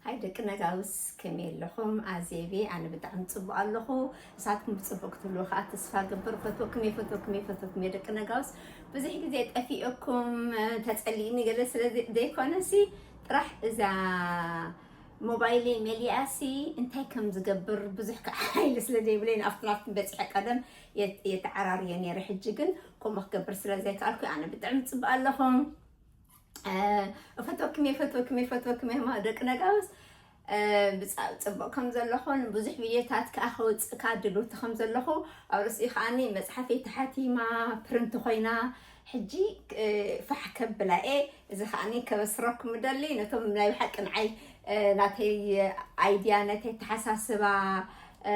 ሃይ ደቂ ነጋውስ፣ ከመይ ኣለኹም? ኣዜቤ፣ ኣነ ብጣዕሚ ጽቡቕ ኣለኹ። ንሳትኩም ብጽቡቕ ክትብሉ ከኣ ተስፋ ገብር። ፈትወኩም እየ፣ ፈትወኩም እየ፣ ፈትወኩም እየ ደቂ ነጋውስ። ብዙሕ ግዜ ጠፊኤኩም፣ እ፣ ተጸሊእኒ ገለ ስለ ዘ-፣ ዘይኮነሲ ጥራሕ እዛ ሞባይለይ መሊኣሲ እንታይ ከም ዝገብር ብዙሕ ከኣ ሓይሊ ስለ ዘይብለይ ንኣፍቲ ናፍትን በጺሐ ቀደም የት-፣ የተዓራርየ ነይረ። ሕጂ ግን ከምኡ ክገብር ስለ ዘይከኣልኩ ኣነ ብጣዕሚ ጽቡቕ ኣለኹም። እ፣ እፈትወኩም እየ፣ እፈትወኩም እየ፣ እፈትወኩም እየ፣ ማ ደቂ ነጋውስ። እ፣ ብጻ-፣ ጽቡቕ ከም ዘለኹን ብዙሕ ቪድዮታት ከኣ ከውጽእ ከኣ ድልውቲ ከም ዘለኹ ኣብ ርእሲኡ ከኣኒ መጽሓፈይ ተሓቲማ ፕሪንት ኮይና ሕጂ፣ እ፣ ፋሕ ከብላ እየ። እዚ ከኣኒ ከበስረኩም እደሊ ነቶም ናይ ብሓቂ ንዓይ፣ እ፣ ናተይ ኣይድያ፣ ናተይ ኣተሓሳስባ፣ እ፣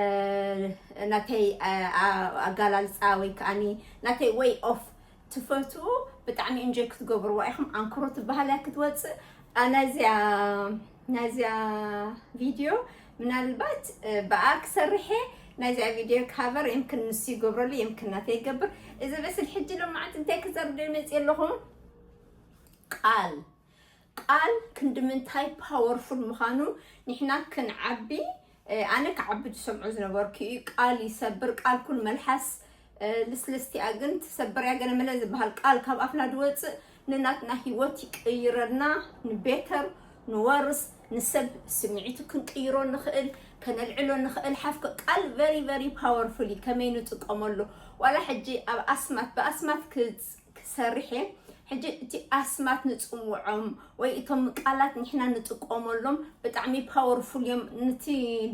ናተይ፣ እ፣ ኣ-፣ ኣጋላልጻ ወይ ከኣኒ ናተይ ወይ ኦፍ ትፈትዉ ብጣዕሚ ኢንጆይ ክትገብርዋ ኢኹም። ኣንክሮ ትበሃል እያ ክትወፅእ። ኣ፣ ናይዚኣ፣ ናይዚኣ ቪድዮ ምናልባት፣ እ፣ ብኣ ክሰርሕ እየ። ናይዚኣ ቪድዮ ካቨር የምክን ንሱ ይገብረሉ፣ የምክን ናተይ ይገብር። እዚ በስል ሕጂ ሎማዓንቲ እንታይ ክዛረብ ደልየ መፅየ ኣለኹ? ቃል። ቃል ክንዲ ምንታይ ፓወርፉል ምዃኑ ንሕና ክንዓቢ፣ እ፣ ኣነ ክዓቢ ዝሰምዖ ዝነበርኩ እዩ። ቃል ይሰብር፣ ቃል ኩን መልሓስ፣ እ፣ ልስልስቲኣ ግን ትሰብር እያ። ገለ መለ ዝበሃል ቃል ካብ ኣፍና ዝወፅእ ንናትና ህይወት ይቅይረልና፣ ንቤተር፣ ንወርስ፣ ንሰብ ስምዒቱ ክንቅይሮ ንኽእል፣ ከነልዕሎ ንኽእል። ሓፍከ ቃል ቨሪ ቨሪ ፓወርፉል እዩ፣ ከመይ ንጥቀመሉ። ዋላ ሕጂ ኣብ ኣስማት፣ ብኣስማት ክጽ-፣ ክሰርሕ እየ። ሕጂ እቲ ኣስማት ንጽውዖም ወይ እቶም ቃላት ንሕና ንጥቀመሎም ብጣዕሚ ፓወርፉል እዮም። ነቲ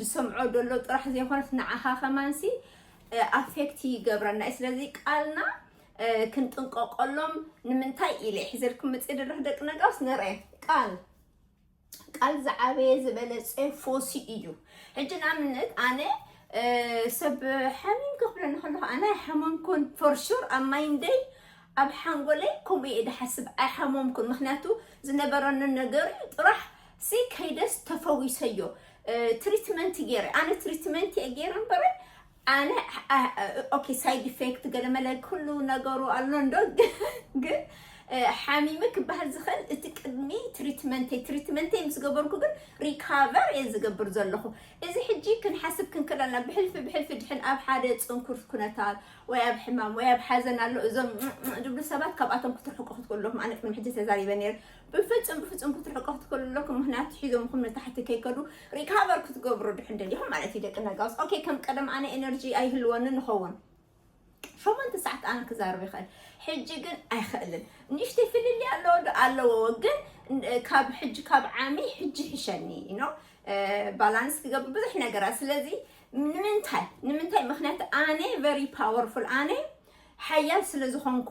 ዝሰምዖ ዘሎ ጥራሕ ዘይኮነስ ንዓኻ ከማንሲ፣ እ፣ ኣፌክት ይገብረና እዩ። ስለዚ ቃልና፣ እ፣ ክንጥንቀቀሎም ንምንታይ ኢለ ሒዘልኩም መጽእ ዘለኹ ደቂ ነጋውስ ንርአ። ቃል፣ ቃል ዝዓበየ ዝበለጸ ፎሲ እዩ። ሕጂ ንኣብነት ኣነ፣ እ፣ ሰብ ሓሚም ክብለኒ ከለኹ ኣነ ኣይሓመምኩን። ፎር ሹር ኣብ ማይንደይ፣ ኣብ ሓንጎለይ ከምኡ እየ ድሓስብ፣ ኣይሓመምኩን። ምኽንያቱ ዝነበረኒ ነገር እዩ ጥራሕ ሲ ከይደስ ተፈዊሰዮ። እ፣ ትሪትመንት ገይረ፣ ኣነ ትሪትመንት እየ ገይረ እምበረ ኣነ፣ ኣ-፣ ኦኬ፣ ሳይድ ኢፌክት ገለ መለ ኩሉ ነገሩ ኣሎ እንዶ፣ ግን፣ እ፣ ሓሚመ ክበሃል ዝኽእል እቲ ቅድሚ ትሪትመንተይ፣ ትሪትመንተይ ምስ ገበርኩ ግን ሪካቨር እየ ዝገብር ዘለኹ። እዚ ሕጂ ክንሓስብ ክንክእል ኣለና። ብሕልፊ፣ ብሕልፊ ድሕን ኣብ ሓደ ጽንኩር ኩነታት ወይ ኣብ ሕማም ወይ ኣብ ሓዘን ኣሎ፣ እዞም ዝብሉ ሰባት ካብኣቶም ክትርሕቁ ክትክእሉ ኣለኹም። ኣነ ቅድሚ ሕጂ ተዛሪበ ነይረ። ብፍጹም፣ ብፍጹም ክትርሕቁ ክትክእሉ ኣለኩም። ምኽንያቱ ሒዞምኹም ንታሕቲ ከይከዱ ሪካቨር ክትገብሩ ድሕን ደሊኹም ማለት እዩ ደቂ ነጋውስ። ኦኬ፣ ከም ቀደም ኣነ ኤነርጂ ኣይህልወንን ንኸውን። ሸሞንተ ሰዓት ኣነ ክዛረብ ይኽእል። ሕጂ ግን ኣይኽእልን። ንእሽተይ ፍልልይ ኣለዎ ዶ? ኣለዎ። ግን ካብ ሕጂ፣ ካብ ዓሚ ሕጂ ይሕሸኒ፣ you know? እ፣ ባላንስ ክገብር ብዙሕ ነገራት። ስለዚ ንምንታይ? ንምንታይ? ምኽንያቱ ኣነ ቨሪ ፓወርፉል፣ ኣነ ሓያል ስለ ዝኾንኩ፣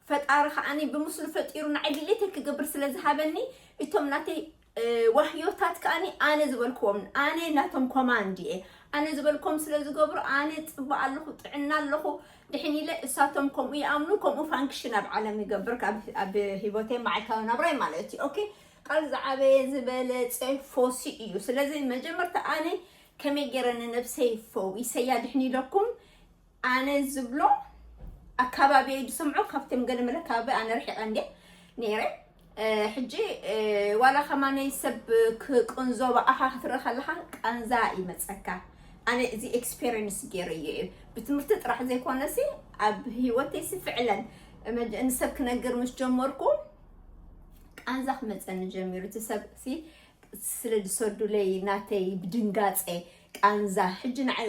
ፈጣሪ ከዓኒ ብምስሉ ፈጢሩ ንዓይ ድሌተይ ክገብር ስለ ዝሃበኒ፣ እቶም ናተይ፣ እ፣ ዋህዮታት ከዓኒ ኣነ ዝበልክዎም፣ ኣነ ናቶም ኮማንድ እየ። ኣነ ዝበልክዎም ስለ ዝገብሩ ኣነ ጽቡቕ ኣለኹ፣ ጥዕና ኣለኹ፣ ድሕን ኢለ እሳቶም ከምኡ ይኣምኑ፣ ከምኡ ፋንክሽን ኣብ ዓለም ይገብር፣ ካብ፣ ኣብ ህይወተይ መዓልታዊ ናብራይ ማለት እዩ። ኦኬ፣ ቃል ዝዓበየ ዝበለጸ ፎሲ እዩ። ስለዚ መጀመርታ ኣነ ከመይ ገይረ ንነብሰይ ፈዊሰያ ድሕን ኢለኩም፣ ኣነ ዝብሎ ኣካባቢየይ ዝሰምዖ፣ ካብቶም ገለ መለ ከባቢ ኣነ ርሒቐ እንድየ ነይረ። እ፣ ሕጂ፣ እ፣ ዋላ ከማነይ ሰብ ክቅንዞ ብኣኻ ክትርኢ ከለኻ ቃንዛ ይመጸካ። ኣነ እዚ ኤክስፔሪንስ ገይረዮ እየ። ብትምህርቲ ጥራሕ ዘይኮነሲ ኣብ ህይወተይ ሲ ፍዕለን መጀ-፣ ንሰብ ክነግር ምስ ጀመርኩ ቃንዛ ክመጸኒ ጀሚሩ። እቲ ሰብ ሲ ስለ ዝሰዱለይ ናተይ ብድንጋጸ ቃንዛ ሕጂ ንዓይ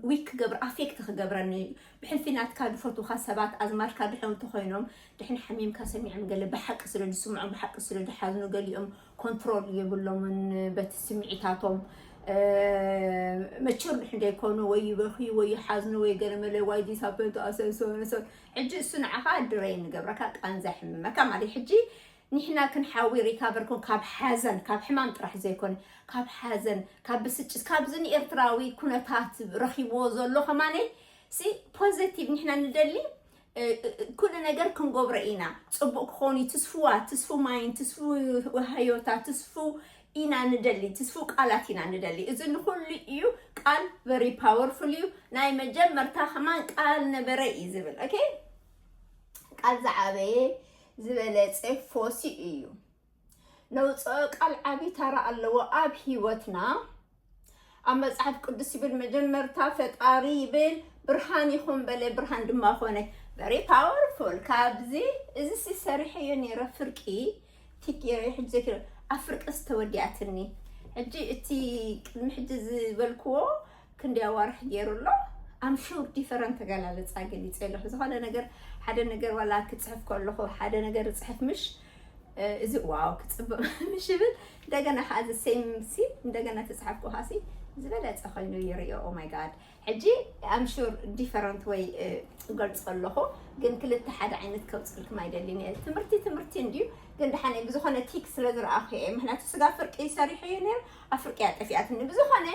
ዊክ ክገብር፣ ኣፌክት ክገብረኒ እዩ። ብሕልፊ ናትካ ዝፈትውኻ ሰባት፣ ኣዝማድካ ድሕን እንተኾይኖም፣ ድሕን ሓሚምካ ሰሚዖም ገለ ብሓቂ ስለ ዝስምዖም፣ ብሓቂ ስለ ዝሓዝኑ፣ ገሊኦም ኮንትሮል የብሎምን በቲ ስምዒታቶም። እ፣ መቸር ድሕን ደይኮኑ ወይ ይበኽዩ ወይ ይሓዝኑ ወይ ገለ መለ ዋይ ዲስ ሃፐን ቱ ኣስ ኤንድ ሶ ኦን። ሕጂ እሱ ንዓኻ ድረይ ንገብረካ፣ ቃንዛ ይሕምመካ ማለት እዩ። ሕጂ ንሕና ክንሓዊ ሪካቨር ኮን ካብ ሓዘን፣ ካብ ሕማም ጥራሕ ዘይኮነ፣ ካብ ሓዘን፣ ካብ ብስጭት፣ ካብዚ ንኤርትራዊ ኩነታት ረኺብዎ ዘሎ ከማነይ ሲ ፖዘቲቭ ንሕና ንደሊ፣ እ፣ እ፣ እ፣ ኩሉ ነገር ክንገብሮ ኢና። ጽቡቕ ክኸውን እዩ። ትስፍዋ፣ ትስፉ ማይን፣ ትስፉ ሃዮታ፣ ትስፉ ኢና ንደሊ፣ ትስፉ ቃላት ኢና ንደሊ። እዚ ንኹሉ እዩ። ቃል ቨሪ ፓወርፉል እዩ። ናይ መጀመርታ ከማን ቃል ነበረ እዩ ዝብል። ኦኬ? ቃል ዝዓበየ ዝበለጸ ፎሲ እዩ። ነውፅኦ ቃል ዓብዪ ታራ ኣለዎ ኣብ ህይወትና። ኣብ መፅሓፍ ቅዱስ ይብል፣ መጀመርታ ፈጣሪ ይብል፣ ብርሃን ይኹን በለ፣ ብርሃን ድማ ኾነ። Very powerful። ካብዚ እዚ ሲ ሰሪሐዮ ነይረ ፍርቂ ቲክ ገይረ ሕጂ ዘኪረ ኣብ ፍርቂ ዝተወዲኣትኒ። ሕጂ እቲ ቅድሚ ሕጂ ዝበልክዎ ክንደይ ኣዋርሕ ገይሩ ኣሎ። I'm sure different ኣገላልፃ ገሊፀ ኣለኹ። ዝኾነ ነገር፣ ሓደ ነገር ዋላ ክፅሕፍ ከለኹ ሓደ ነገር እፅሕፍ ምሽ፣ እዚ ዋው ክፅብቕ ምሽ ይብል። እንደገና ከዓ the same ሲ እንደገና ተፅሓፍኩ ሲ ዝበለፀ ኮይኑ ይርእዮ። Oh my God። ሕጂ I'm sure different ወይ እገልፆ ኣለኹ፣ ግን ክልተ ሓደ ዓይነት ከውፅልኩም ኣይደልን እየ። ትምህርቲ ትምህርቲ እንድዩ፣ ግን ደሓነ ብዝኾነ ቲክ ስለ ዝረኣኹ እየ። ምክንያቱ ስጋ ፍርቂ ሰሪሐዮ ነይሩ፣ ኣብ ፍርቂ እያ ጠፊኣትኒ። ብዝኾነ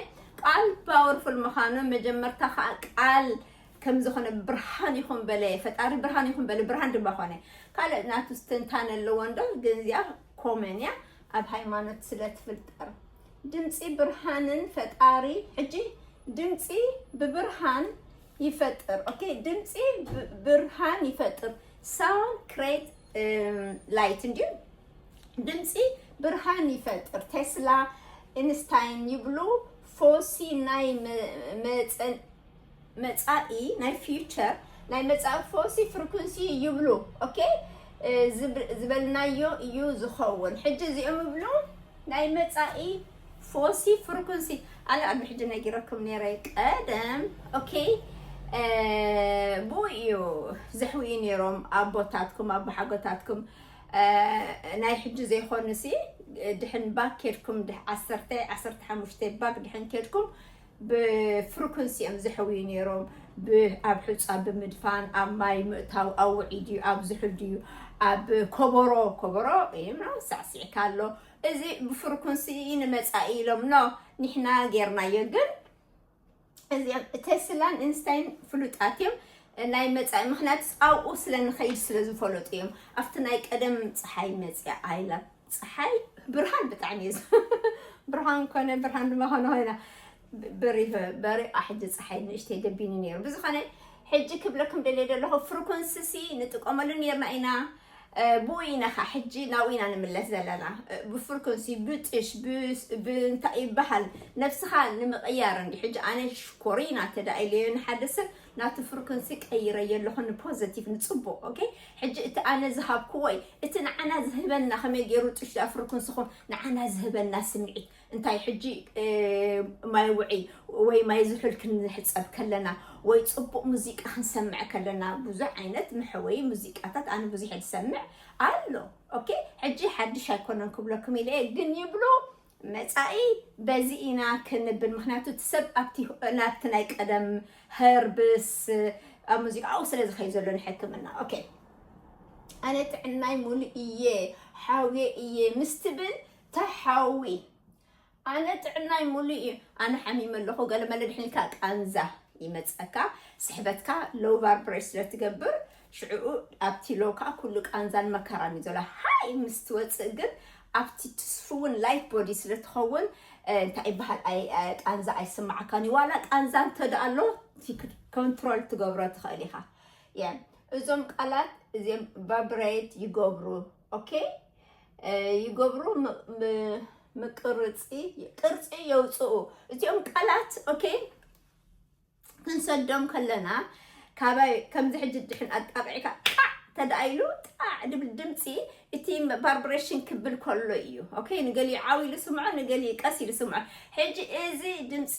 ቃል powerful ምዃኑ፣ መጀመርታ ከዓ ቃል ከም ዝኾነ፣ ብርሃን ይኹን በለ ፈጣሪ፣ ብርሃን ይኹን በለ፣ ብርሃን ድማ ኾነ። ካልእ ናቱ ትንታነ ኣለዎ እንዶ፣ ግን እዚኣ ኮመን እያ፣ ኣብ ሃይማኖት ስለ ትፍልጠር። ድምፂ ብርሃንን ፈጣሪ። ሕጂ ድምፂ ብብርሃን ይፈጥር። ኦኬ፣ ድምፂ ብ- ብርሃን ይፈጥር። Sound create light እንድዩ። ድምፂ ብርሃን ይፈጥር። ቴስላ፣ ኢንስታይን ይብሉ። ፎሲ ናይ መ- መፀን መፃኢ፣ ናይ future፣ ናይ መፃኢ ፎሲ ፍሪኩንሲ ይብሉ። ኦኬ፣ እ፣ ዝብ- ዝበልናዮ እዩ ዝኸውን። ሕጂ እዚኦም ይብሉ ናይ መፃኢ ፎሲ ፍሪኩንሲ። ኣነ ኣብ ሕጂ ነጊረኩም ነይረ ቀደም። ኦኬ፣ እ፣ ብኡ እዩ ዘሕውዩ ነይሮም ኣቦታትኩም፣ ኣቦሓጎታትኩም። እ፣ ናይ ሕጂ ዘይኮኑ ሲ፣ ድሕን ባክ ኬድኩም፣ ድሕ- ዓሰርተ፣ ዓሰርተ ሓሙሽተ ባክ ድሕን ኬድኩም፣ ብፍሪኩንሲ እዮም ዝሕውዩ ነይሮም። ብ- ኣብ ሑፃ ብምድፋን፣ ኣብ ማይ ምእታው፣ ኣብ ውዒ ድዩ፣ ኣብ ዝሑል ድዩ፣ ኣብ ኮቦሮ፣ ኮቦሮ እዮም ነው ሳዕሲዕካ ኣሎ። እዚ ብፍሪኩንሲ ንመፃኢ ኢሎም ነው ንሕና ጌርናዮ። ግን እዚኦም ቴስላን ኢንስታይን ፍሉጣት እዮም ናይ መፃኢ፣ ምክንያቱ ኣብኡ ስለ ንኸይድ ስለ ዝፈለጡ እዮም። ኣብቲ ናይ ቀደም ፀሓይ መፅያ ኣይላ፣ ፀሓይ ብርሃን ብጣዕሚ እዩ ዝ- ብርሃን ኮነ፣ ብርሃን ድማ ኮነ ኮይና፣ በሪ በሪ ኣሕጂ ፀሓይ ንእሽተይ ደቢኒ ነይሩ። ብዝኾነ ሕጂ ክብለኩም ደልየ ዘለኹ፣ ፍሪኮንሲ ሲ ንጥቀመሉ ነይርና ኢና። እ፣ ብኡ ኢና ኸዓ ሕጂ ናብኡ ኢና ንምለስ ዘለና። እ፣ ብፍሪኮንሲ፣ ብጥሽ፣ ብ- ብእንታይ ይበሃል፣ ነብስኻ ንምቕያር እንዲ። ሕጂ ኣነ ሽኮሪና ተዳኢለዮ ንሓደ ሰብ ናቱ ፍሪኮንሲ ቀይረዮ ኣለኹ ንፖዘቲቭ፣ ንፅቡቕ። ኦኬ፣ ሕጂ እቲ ኣነ ዝሃብክዎ እዩ፣ እቲ ንዓና ዝህበና፣ ከመይ ገይሩ ጥሽ ዳ ፍሪኮንሲኹም ንዓና ዝህበና ስምዒት እንታይ? ሕጂ እ፣ ማይ ውዒ ወይ ማይ ዝሑል ክንሕፀብ ከለና ወይ ፅቡቕ ሙዚቃ ክንሰምዕ ከለና፣ ብዙሕ ዓይነት መሕወይ ሙዚቃታት ኣነ ብዙሕ ዝሰምዕ ኣሎ። ኦኬ፣ ሕጂ ሓድሽ ኣይኮነን ክብለኩም ኢለ እየ፣ ግን ይብሉ መፃኢ በዚ ኢና ክንብል። ምክንያቱ እቲ ሰብ ኣብቲ ናብቲ ናይ ቀደም ሀርብስ ኣብ ሙዚቃ ኣብኡ ስለ ዝኸይ ዘሎ ንሕክምና። ኦኬ፣ ኣነ ጥዕናይ ሙሉእ እየ፣ ሓውየ እየ ምስ ትብል ተሓዊ። ኣነ ጥዕናይ ሙሉእ እዩ። ኣነ ሓሚመ ኣለኹ፣ ገለ መለ ድሕን ኢልካ ቃንዛ ይመፀካ፣ ስሕበትካ ሎው ቫይብሬሽን ስለ ትገብር፣ ሽዕኡ ኣብቲ ሎው ከዓ ኩሉ ቃንዛን መከራን እዩ ዘሎ። ሃይ ምስ ትወፅእ ግን ኣብቲ ትስፍውን ላይት ቦዲ ስለ ትኸውን፣ እ፣ እንታይ ይበሃል፣ ኣይ- ኣይ- ቃንዛ ኣይስማዓካን እዩ። ዋላ ቃንዛ እንተ ደኣ ኣሎ እቲ ክድ- ኮንትሮል ትገብሮ ትኽእል ኢኻ። የ እዞም ቃላት እዚኦም ቫይብሬት ይገብሩ። ኦኬ፣ እ፣ ይገብሩ፣ ም- ም- ምቅርፂ ቅርፂ የውፅኡ እዚኦም ቃላት። ኦኬ፣ ክንሰዶም ከለና ካባይ ከምዚ ሕጂ ድሕን ኣጣቂዕካ ጣዕ ተደኣ ኢሉ ጣዕ ድብል ድምፂ እቲ ቫይብሬሽን ክብል ከሎ እዩ። ኦኬ፣ ንገሊኡ ዓው ኢሉ ስምዖ፣ ንገሊኡ ቀስ ኢሉ ስምዖ። ሕጂ እዚ ድምፂ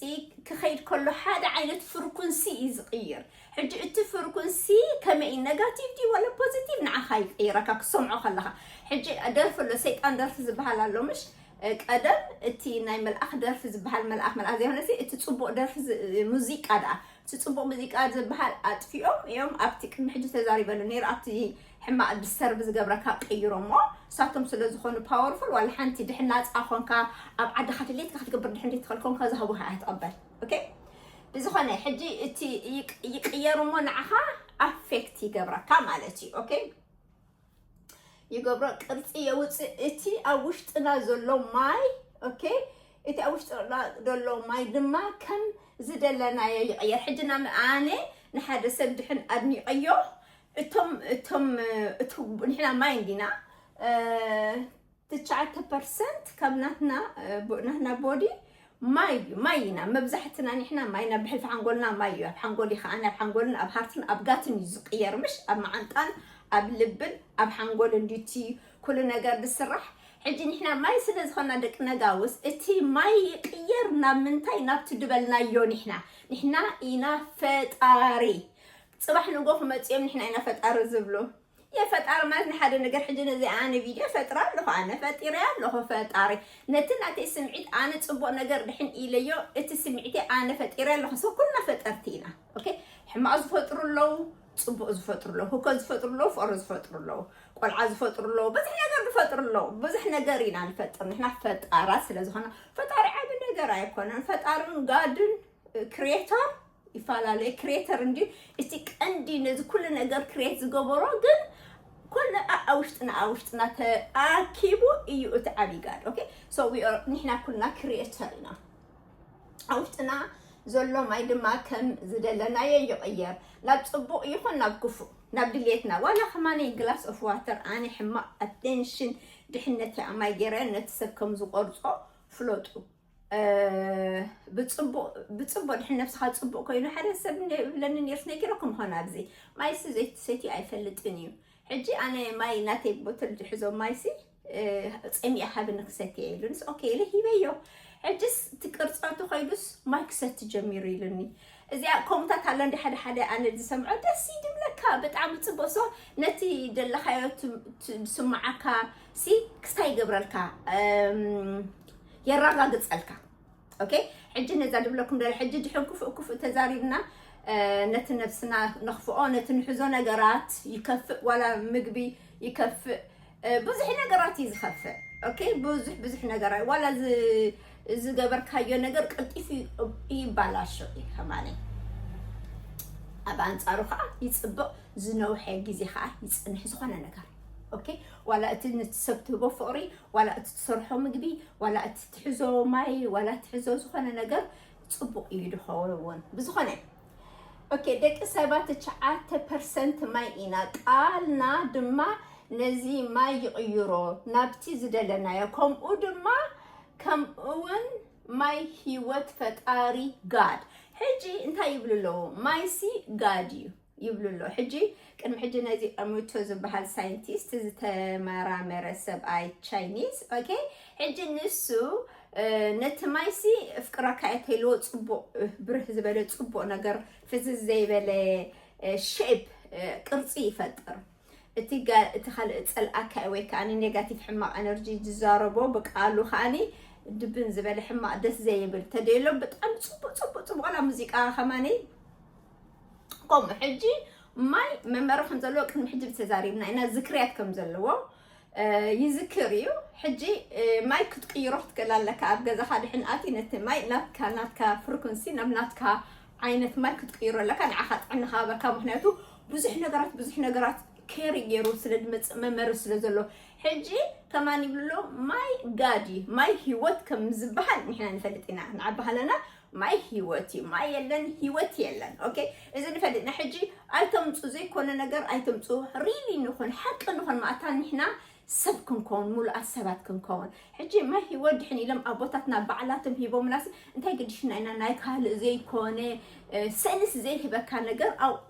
ክኸይድ ከሎ ሓደ ዓይነት ፍሪኩንሲ እዩ ዝቕይር። ሕጂ እቲ ፍሪኩንሲ ከመይ ኔጋቲቭ ድዩ ዋላ ፖዚቲቭ ንዓኻ ይቕይረካ ክሰምዖ ከለኻ። ሕጂ ደርፊ ኣሎ፣ ሰይጣን ደርፊ ዝበሃል ኣሎ ምሽ? እ፣ ቀደም እቲ ናይ መልኣኽ ደርፊ ዝበሃል፣ መልኣኽ መልኣኽ ዘይኮነ ሲ፣ እቲ ፅቡቕ ደርፊ ዝ- ሙዚቃ ደኣ፣ እቲ ፅቡቕ ሙዚቃ ዝበሃል ኣጥፊኦም እዮም። ኣብቲ ቅድሚ ሕጂ ተዛሪበሉ ነይሩ፣ ኣብቲ ሕማቕ ዲስተርብ ዝገብረካ ቀይሮሞ። ንሳቶም ስለ ዝኾኑ ፓወርፉል፣ ዋላ ሓንቲ ድሕን ናፃ ኮንካ ኣብ ዓድኻ ድሌትካ ክትገብር ድሕን ዘይትኽእል ኮንካ ዝሃቡኻ እያ ትቐበል። ኦኬ፣ ብዝኾነ ሕጂ እቲ ይቅ- ይቅየር እሞ ንዓኻ ኣፌክት ይገብረካ ማለት እዩ። ኦኬ፣ ይገብሮ፣ ቅርፂ የውፅእ። እቲ ኣብ ውሽጥና ዘሎ ማይ፣ ኦኬ፣ እቲ ኣብ ውሽጥና ዘሎ ማይ ድማ ከም ዝደለናዮ ይቕየር። ሕጂ ናብ ኣነ ንሓደ ሰብ ድሕን ኣድኒቐዮ፣ እቶም እቶም እቱ ንሕና ማይ እንዲና፣ እ፣ ትሽዓተ ፐርሰንት ካብ ናትና ናትና ቦዲ ማይ እዩ። ማይ ኢና መብዛሕትና ንሕና ማይና ብሕልፊ ሓንጎልና ማይ እዩ። ኣብ ሓንጎል ይኸዓን ኣብ ሓንጎልን ኣብ ሃርትን ኣብ ጋትን እዩ ዝቅየር፣ ምሽ ኣብ መዓንጣን ኣብ ልብን ኣብ ሓንጎል እንዲቲ ኩሉ ነገር ዝስራሕ። ሕጂ ንሕና ማይ ስለ ዝኾና ደቂ ነጋውስ እቲ ማይ ይቅየር ናብ ምንታይ? ናብቲ ድበልናዮ ንሕና። ንሕና ኢና ፈጣሪ። ጽባሕ ንጎ ክመጽኦም ንሕና ኢና ፈጣሪ ዝብሉ። የፈጣሪ ማለት ንሓደ ነገር ሕጂ ነዚ ኣነ ቪድዮ ፈጥራ ኣለኹ ኣነ ፈጢረ ኣለኹ ፈጣሪ ነቲ ናተይ ስምዒት ኣነ ጽቡቕ ነገር ድሕን ኢለዮ እቲ ስምዒተይ ኣነ ፈጢረ ኣለኹ። ሰው ኩልና ፈጠርቲ ኢና። ኦኬ፣ ሕማቕ ዝፈጥሩ ኣለዉ፣ ጽቡቕ ዝፈጥሩ ኣለዉ፣ ህኮት ዝፈጥሩ ኣለዉ፣ ፍቕሪ ዝፈጥሩ ኣለዉ፣ ቆልዓ ዝፈጥሩ ኣለዉ፣ ብዙሕ ነገር ዝፈጥሩ ኣለዉ። ብዙሕ ነገር ኢና ንፈጥር ንሕና ፈጣራት ስለ ዝኾነ ፈጣሪ ዓቢ ነገር ኣይኮነን። ፈጣርን ጋድን ክሪኤተር ይፈላለየ ክሬተር እንዲ እቲ ቀንዲ ነዚ ኩሉ ነገር ክሬት ዝገበሮ ግን ኩሉ ኣብ ውሽጥና ኣብ ውሽጥና ተኣኪቡ እዩ እቲ ዓብይ ጋድ። ኦኬ፣ so we are ንሕና ኩልና ክሪኤተር ኢና። ኣብ ውሽጥና ዘሎ ማይ ድማ ከም ዝደለናዮ ይቕየር ናብ ጽቡቕ ይኹን ናብ ክፉእ ናብ ድሌትና። ዋላ ከማነይ ግላስ ኦፍ ዋተር ኣነ ሕማቕ ኣቴንሽን ድሕነት ኣማይ ገይረ ነቲ ሰብ ከም ዝቆርጾ ፍለጡ። ብፅቡቅ ድሕን ነብስኻ ፅቡቅ ኮይኑ ሓደ ሰብ ይብለኒ ነርስ ነጊረኩም ኾን ኣብዚ ማይሲ ዘይትሰቲ ኣይፈልጥን እዩ። ሕጂ ኣነ ማይ ናተይ ቦትል ዝሕዞ ማይሲ ፀሚያ ሃብኒ ክሰቲ ኢሉንስ ኦኬ ኢለ ሂበዮ። ሕጅስ ትቅርፀቱ ኮይዱስ ማይ ክሰቲ ጀሚሩ ኢሉኒ። እዚኣ ኮምታት ኣሎ እንዲ ሓደ ሓደ ኣነ ዝሰምዖ ደስ ይድብለካ ብጣዕሚ ፅቡቅ ሶ ነቲ ደለካዮ ዝስማዓካ ሲ ክስታይ ይገብረልካ የራጋግፀልካ። ኦኬ፣ ሕጂ ነዛ ድብለኩም ደለ ሕጂ ድሕን ክፉእ ክፉእ ተዛሪብና ነቲ ነብስና ነኽፍኦ ነቲ ንሕዞ ነገራት ይከፍእ ዋላ ምግቢ ይከፍእ ብዙሕ ነገራት እዩ ዝኸፍእ። ኦኬ፣ ብዙሕ ብዙሕ ነገራት ዋላ ዝገበርካዮ ነገር ቀልጢፉ ይባላሾ እዩ ከማኒ። ኣብ ኣንፃሩ ከዓ ይፅብቕ ዝነውሐ ግዜ ከዓ ይፅንሕ ዝኾነ ነገር። ኦኬ፣ ዋላ እቲ ንትሰብ ትህቦ ፍቕሪ ዋላ እቲ ትሰርሖ ምግቢ ዋላ እቲ ትሕዞ ማይ ዋላ ትሕዞ ዝኾነ ነገር ፅቡቕ እዩ ድኸውን። ብዝኾነ ኦኬ፣ ደቂ ሰባት ትሽዓተ ፐርሰንት ማይ ኢና። ቃልና ድማ ነዚ ማይ ይቕይሮ ናብቲ ዝደለናዮ። ከምኡ ድማ ከምኡውን ማይ ህይወት ፈጣሪ ጋድ። ሕጂ እንታይ ይብሉ ኣለዉ? ማይሲ ጋድ እዩ ይብሉ ኣለዉ። ሕጂ ቅድሚ ሕጂ ነዚ ኣሙቶ ዝበሃል ሳይንቲስት ዝተመራመረ ሰብኣይ ቻይኒዝ ኦኬ፣ ሕጂ ንሱ ነቲ ማይሲ እፍቅረካ እየ ተይልዎ ፅቡቅ ብርህ ዝበለ ፅቡቅ ነገር ፍዝዝ ዘይበለ ሼፕ ቅርፂ ይፈጥር። እቲ እቲ ካልእ ፀልኣካ ወይ ከዓ ኔጋቲቭ ሕማቅ ኤነርጂ ዝዛረቦ ብቃሉ ከዓኒ ድብን ዝበለ ሕማቅ ደስ ዘይብል ተደሎ ብጣዕሚ ፅቡቅ ፅቡቅ ፅቡቅ ላ ሙዚቃ ከማኒ ከምኡ ሕጂ ማይ መመረ ከም ዘለዎ ቅድሚ ሕጂ ተዛሪብና ኢና ዝክርያት ከም ዘለዎ ይዝክር እዩ። ሕጂ ማይ ክትቅይሮ ክትክእል ኣለካ ኣብ ገዛኻ ድሕን ኣቲ ነቲ ማይ ናትካ ናትካ ፍሪኩንሲ ናብ ናትካ ዓይነት ማይ ክትቅይሮ ኣለካ ንዓኻ ጥዕና ክሃበካ ምክንያቱ ብዙሕ ነገራት ብዙሕ ነገራት ኬሪ ገይሩ ስለ ዝመፅእ መመሪ ስለ ዘሎ ሕጂ ከማን ይብሎ ማይ ጋዲ ማይ ህይወት ከም ዝበሃል ንሕና ንፈልጥ ኢና ንዓባህለና ማይ ህይወት እዩ ማይ የለን ህይወት የለን ኦኬ እዚ ንፈልጥና ሕጂ ኣይተምፁ ዘይኮነ ነገር ኣይተምፁ ሪሊ ንኾን ሓቂ ንኾን ማእታ ንሕና ሰብ ክንከውን ሙሉኣት ሰባት ክንከውን ሕጂ ማይ ህይወት ድሕን ኢሎም ኣቦታትና ባዕላቶም ሂቦምናስ እንታይ ግድሽና ኢና ናይ ካልእ ዘይኮነ ሰንስ ዘይህበካ ነገር ኣብኡ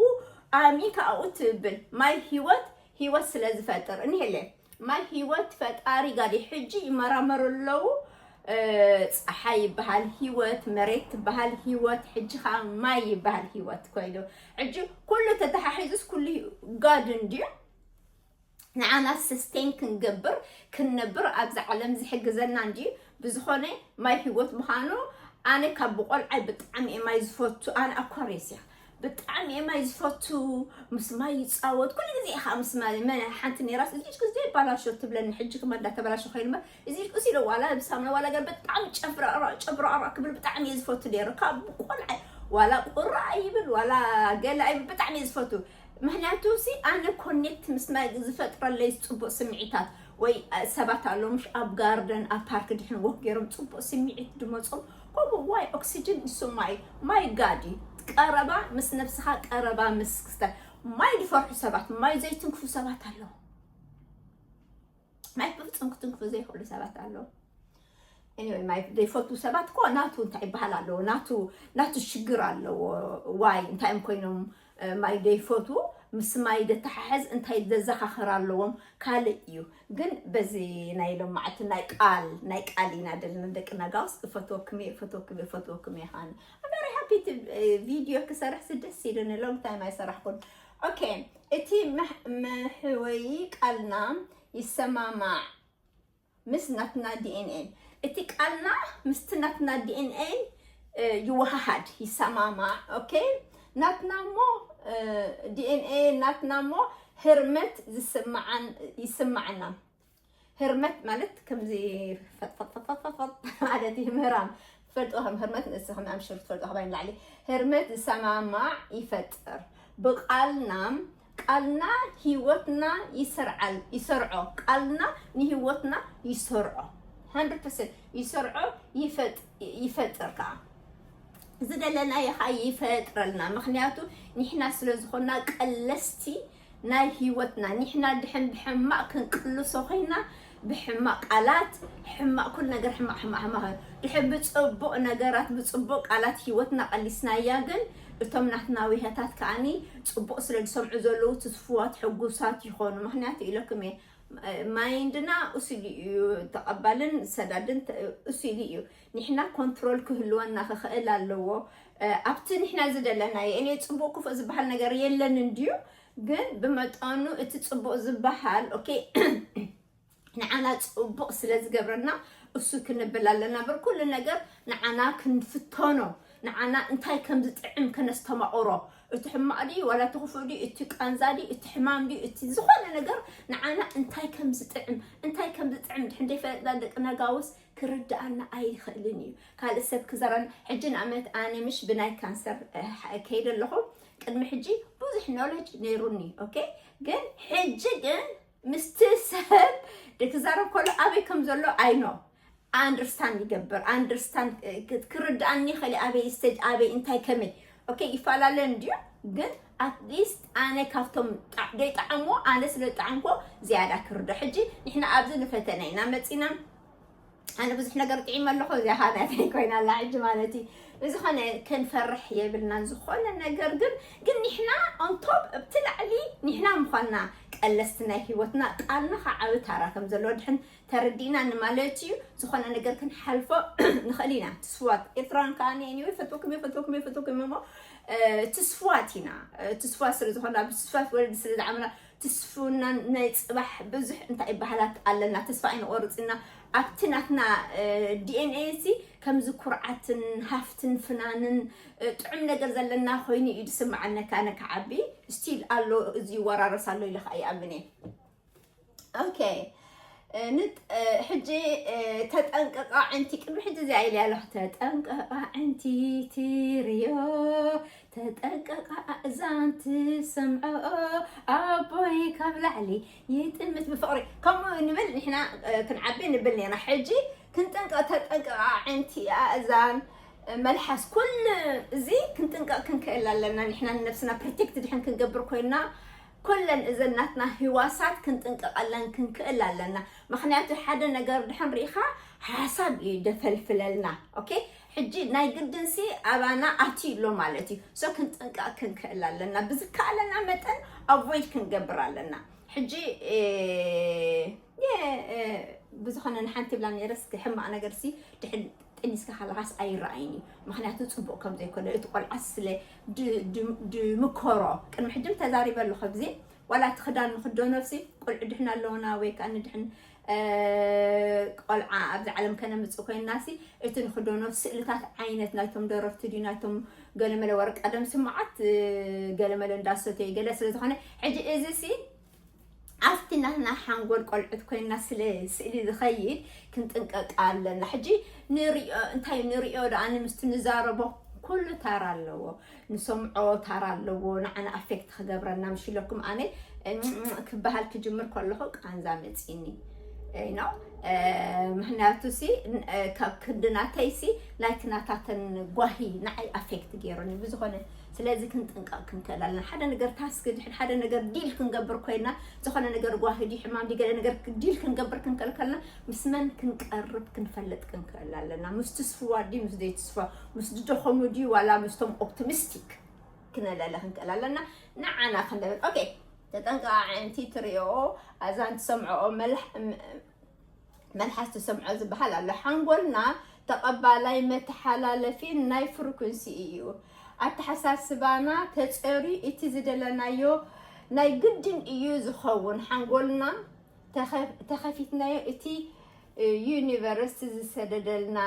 ኣሚንካ ኣብኡ ትብል ማይ ህይወት ህይወት ስለ ዝፈጥር እኒሄለ ማይ ህይወት ፈጣሪ ጋዲ ሕጂ ይመራመሩ ኣለዉ ፀሓይ ይበሃል ህይወት መሬት ትበሃል ህይወት ሕጂ ከዓ ማይ ይበሃል ህይወት ኮይኑ ሕጂ ኩሉ ተተሓሒዙስ ኩሉ ጋድ እንድዩ ንዓና ስስቴን ክንገብር ክንነብር ኣብዚ ዓለም ዝሕግዘና እንድዩ ብዝኾነ ማይ ህይወት ምዃኑ ኣነ ካብ ብቆልዓይ ብጣዕሚ እየ ማይ ዝፈቱ ኣነ ኣኳሬስ እያ ብጣዕሚ እየ ማይ ዝፈቱ ምስ ማይ ይፃወት ኩሉ ግዜ እየ ከዓ ምስ ማይ መ ሓንቲ ነይራስ እዚ ግዜ ባላሾ ትብለኒ ሕጂ ክማ እንዳተበላሾ ኮይኑ እምበር እዚ ቁስ ኢለ ዋላ ብሳምና ዋላ ገር ብጣዕሚ ጨብራራ ጨብራራ ክብል ብጣዕሚ እየ ዝፈቱ ነይሩ ካብ ቆልዓ ዋላ ቁራ ይብል ዋላ ገለ ይብል ብጣዕሚ እየ ዝፈቱ ምክንያቱ ሲ ኣነ ኮኔክት ምስ ማይ ዝፈጥረለይ ፅቡቅ ስምዒታት ወይ ሰባት ኣለዉ ምሽ ኣብ ጋርደን ኣብ ፓርክ ድሕን ወክ ገይሮም ፅቡቅ ስምዒት ድመፆም ከምኡ ዋይ ኦክሲጅን ንሱ ማይ ማይ ጋዲ ቀረባ ምስ ነብስኻ ቀረባ ምስ ክስተ ማይ ዝፈርሑ ሰባት ማይ ዘይትንክፉ ሰባት ኣለዉ ማይ ብፍጹም ክትንክፉ ዘይኽእሉ ሰባት ኣለዉ። Anyway, ማይ ዘይፈቱ ሰባት እኮ ናቱ እንታይ ይበሃል ኣለዎ፣ ናቱ ናቱ ሽግር ኣለዎ። ዋይ እንታይ እዮም ኮይኖም ማይ ዘይፈቱ ምስ ማይ ደተሓሕዝ እንታይ ዘዘኻኸር ኣለዎም ካልእ እዩ። ግን በዚ ናይ ሎማዕቲ ናይ ቃል ናይ ቃል ኢና ደለና ደቂ ነጋውስ። እፈትወኩም እየ እፈትወኩም እየ እፈትወኩም እየ። ካን very happy video ክሰርሕ ስደስ ኢሉኒ። long time ኣይሰራሕኩን። Okay፣ እቲ መሕወይ ቃልና ይሰማማዕ ምስ ናትና ዲኤንኤ። እቲ ቃልና ምስቲ ናትና ዲኤንኤ ይወሃሃድ፣ ይሰማማዕ። ኦኬ፣ ናትና እሞ ዲኤንኤ ናትና እሞ ህርመት ዝስምዓን ይስማዓና። ህርመት ማለት ከምዚ ፈጥፈጥፈጥፈጥ ማለት እዩ። ምህራም ትፈልጡ ከም ህርመት ንእስ ከም ኣምሽር ትፈልጡ ካባይ ንላዕሊ ህርመት ዝሰማማዕ ይፈጥር። ብቃልና ቃልና ህይወትና ይሰርዓል ይሰርዖ። ቃልና ንህይወትና ይሰርዖ፣ hundred percent ይሰርዖ፣ ይፈጥ- ይፈጥር ከዓ ዝደለናዮ ከዓ ይፈጥረልና። ምክንያቱ ንሕና ስለ ዝኾና ቀለስቲ ናይ ህይወትና፣ ንሕና ድሕን ብሕማቅ ክንቅልሶ ኮይና ብሕማቅ ቃላት፣ ሕማቅ ኩሉ ነገር ሕማቅ ሕማቅ ሕማቅ ድሕን ብፅቡቅ ነገራት ብፅቡቅ ቃላት ህይወትና ቀሊስናያ። ግን እቶም ናትና ውሄታት ከዓኒ ፅቡቅ ስለ ዝሰምዑ ዘለዉ ትስፉዋት ሕጉሳት ይኾኑ። ምክንያቱ ኢለኩም እየ፣ ማይንድና እሱሉ እዩ፣ ተቐባልን ሰዳድን እሱሉ እዩ። ንሕና ኮንትሮል ክህልወና ክኽእል ኣለዎ። ኣብቲ ንሕና ዝደለናዮ እኔ ፅቡቅ ክፉእ ዝበሃል ነገር የለን እንድዩ። ግን ብመጠኑ እቲ ፅቡቅ ዝበሃል ኦኬ ንዓና ፅቡቅ ስለ ዝገብረና እሱ ክንብል ኣለና። በር ኩሉ ነገር ንዓና ክንፍተኖ፣ ንዓና እንታይ ከም ዝጥዕም ከነስተማቕሮ። እቲ ሕማቕ ድዩ ዋላ እቲ ክፉእ ድዩ፣ እቲ ቃንዛ ድዩ፣ እቲ ሕማም ድዩ፣ እቲ ዝኾነ ነገር ንዓና እንታይ ከም ዝጥዕም እንታይ ከም ዝጥዕም ድሕን ደይፈለጥና ደቂ ነጋውስ ክርድኣና ኣይኽእልን እዩ። ካልእ ሰብ ክዘረን ሕጂ ንኣመት ኣነ ምሽ ብናይ ካንሰር ከይደ ኣለኹ። ቅድሚ ሕጂ ብዙሕ ኖለጅ ነይሩኒ። ኦኬ፣ ግን ሕጂ ግን ምስቲ ሰብ ድክዛረብ ከሎ ኣበይ ከም ዘሎ ኣይኖ ኣንደርስታንድ ይገብር። ኣንደርስታንድ ክርድኣኒ ይኽእል ኣበይ ስቴጅ ኣበይ እንታይ ከመይ። ኦኬ፣ ይፈላለ እንድዩ። ግን ኣትሊስት ኣነ ካብቶም ዘይጠዓምዎ ኣነ ስለ ዝጠዓምኮ ዝያዳ ክርዶ። ሕጂ ንሕና ኣብዚ ንፈተና ኢና መፂና። ኣነ ብዙሕ ነገር ጥዒመ ኣለኹ። እዚኣ ናተይ ኮይና ኣላ ሕጂ ማለት እዩ። ብዝኾነ ክንፈርሕ የብልናን ዝኾነ ነገር ግን ግን ንሕና ኦንቶፕ ኣብቲ ላዕሊ ንሕና ምዃንና ቀለስቲ ናይ ህይወትና ቃልና ከዓ ዓቢ ታራ ከም ዘለዎ ድሕን ተረዲእና ንማለት እዩ። ዝኾነ ነገር ክንሓልፎ ንኽእል ኢና። ትስፍዋት ኤርትራን ከዓ ንኤኒወይ ፈትወኩም እየ ፈትወኩም እየ ፈትወኩም እሞ ትስፍዋት ኢና። ትስፍዋት ስለ ዝኾና ብትስፍዋት ወለዲ ስለ ዝዓምና ትስፍውና ናይ ፅባሕ ብዙሕ እንታይ ይበሃላት ኣለና። ተስፋ ኣይንቆርፅና ኣብቲ ናትና ዲኤንኤ እዚ ከምዚ ኩርዓትን ሃፍትን ፍናንን ጥዑም ነገር ዘለና ኮይኑ እዩ ዝስምዓነካ። ኣነ ክዓቢ ስቲል ኣሎ እዚ ይወራረስ ኣሎ ኢለ ከዓ ይኣምን እየ። ኦኬ፣ ሕጂ ተጠንቀቃ ዕንቲ ቅድሚ ሕጂ እዚኣ ኢለ ኣለኹ። ተጠንቀቃ ዕንቲ ትርዮ ተጠንቀቃ ኣእዛን ትሰምዖ ኣቦይ ካብ ላዕሊ ይጥምት ብፍቕሪ። ከምኡ ንብል ንሕና ክንዓቢ ንብል ነና። ሕጂ ክንጥንቀ ተጠንቀቃ ዕንቲ ኣእዛን መልሓስ ኩሉ እዚ ክንጥንቀቕ ክንክእል ኣለና። ንሕና ንነብስና ፕሮቴክት ድሕን ክንገብር ኮይና ኩለን እዘን ናትና ህዋሳት ክንጥንቀቐለን ክንክእል ኣለና። ምክንያቱ ሓደ ነገር ድሕን ርኢኻ ሓሳብ እዩ ደፈልፍለልና። ኦኬ፣ ሕጂ ናይ ግድንሲ ኣባና ኣትዩ ኣሎ ማለት እዩ። ሶ ክንጥንቀቕ ክንክእል ኣለና። ብዝከኣለና መጠን ኣቮይድ ክንገብር ኣለና። ሕጂ ብዝኾነ ንሓንቲ ብላ ነይረስ ሕማቕ ነገር ሲ ድሕን ጠኒስካ ከለኻስ ኣይረኣይን እዩ። ምክንያቱ ፅቡቅ ከም ዘይኮነ እቲ ቆልዓ ስለ ድምኮሮ ቅድሚ ሕጂ ተዛሪበ ኣለኹ ግዜ ዋላ እቲ ክዳን ንክደኖ ሲ ቆልዑ ድሕን ኣለውና ወይ ከዓ ንድሕን ቆልዓ ኣብዚ ዓለም ከነምፅእ ኮይንና ሲ እቲ ንክደኖ ስእልታት ዓይነት ናይቶም ደረፍቲ ድዩ ናይቶም ገለመለ ወረቀደም ስማዓት ገለመለ እንዳሰተዩ ገለ ስለዝኾነ ሕጂ እዚ ሲ ኣብቲ ናትና ሓንጎል ቆልዑት ኮይና ስለ ስእሊ ዝኸይድ ክንጥንቀቅ ኣለና። ሕጂ ንሪኦ እንታይ ንሪኦ ደኣ ንምስቲ ንዛረቦ ኩሉ ታራ ኣለዎ፣ ንሰምዖ ታራ ኣለዎ፣ ንዓና ኣፌክት ክገብረና ምሽ ኢለኩም ኣነ ክበሃል ክጅምር ከለኹ ቃንዛ መፂኒ። you know ምክንያቱ ሲ ካብ ክንዲ ናተይ ሲ ናይቲ ናታተን ጓሂ ንዓይ ኣፌክት ገይሩኒ ብዝኾነ። ስለዚ ክንጥንቀቕ ክንክእል ኣለና። ሓደ ነገር ታስክ ድሕን ሓደ ነገር ዲል ክንገብር ኮይና ዝኾነ ነገር ጓሂ ዲ ሕማም ዲ ገለ ነገር ዲል ክንገብር ክንክእል ከለና ምስ መን ክንቀርብ ክንፈልጥ ክንክእል ኣለና። ምስ ትስፍዋ ዲ ምስ ዘይትስፍዋ፣ ምስ ዝደኸሙ ዲ ዋላ ምስቶም ኦፕቲሚስቲክ ክነለለ ክንክእል ኣለና። ንዓና ክንደብል ኦኬ። ተጠንቀቓ ዕንቲ ትሪኦ ኣዛን ትሰምዖኦ መልሓስ ትሰምዖ ዝበሃል ኣሎ። ሓንጎልና ተቐባላይ መተሓላለፊ ናይ ፍሪኩንሲ እዩ። ኣተሓሳስባና ተጸርዩ እቲ ዝደለናዮ ናይ ግድን እዩ ዝኸውን። ሓንጎልና ተኸፊትናዮ እቲ ዩኒቨርስ ዝሰደደልና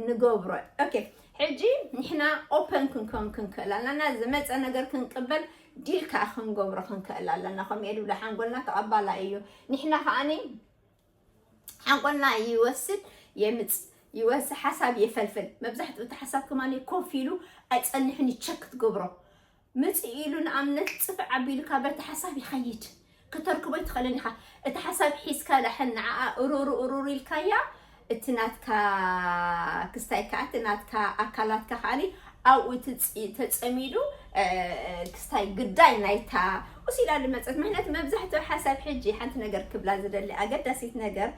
ንገብሮ። ኦኬ ሕጂ ንሕና ኦፐን ክንከውን ክንክእል ኣለና። ዝመፀ ነገር ክንቅበል ዲል ከዓ ክንገብሮ ክንክእል ኣለና። ከምኡ እየ ዝብሎ ሓንጎልና ተቐባላይ እዩ። ንሕና ከዓኒ ሓንጎልና ይወስድ የምፅ ይወስድ ሓሳብ የፈልፍል። መብዛሕትኡ እቲ ሓሳብ ከማኒ ኮፍ ኢሉ ኣይፀንሕን እዩ ቸክ ትገብሮ። ምፅእ ኢሉ ንኣብነት ፅፍዕ ኣቢሉካ በቲ ሓሳብ ይኸይድ። ከተርክቦ ይትኽእልን ኢኻ። እቲ ሓሳብ ሒዝካ ዳሕን ንዓኣ እሩሩ እሩሩ ኢልካያ እቲ ናትካ ክስታይ ከዓ እቲ ናትካ ኣካላትካ ከዓኒ ኣብኡ ተፀሚዱ ክስታይ ግዳይ ናይታ ቁሲላ ዝመፀት ምክንያት መብዛሕትኡ ሓሳብ ሕጂ ሓንቲ ነገር ክብላ ዝደሊ ኣገዳሲት ነገር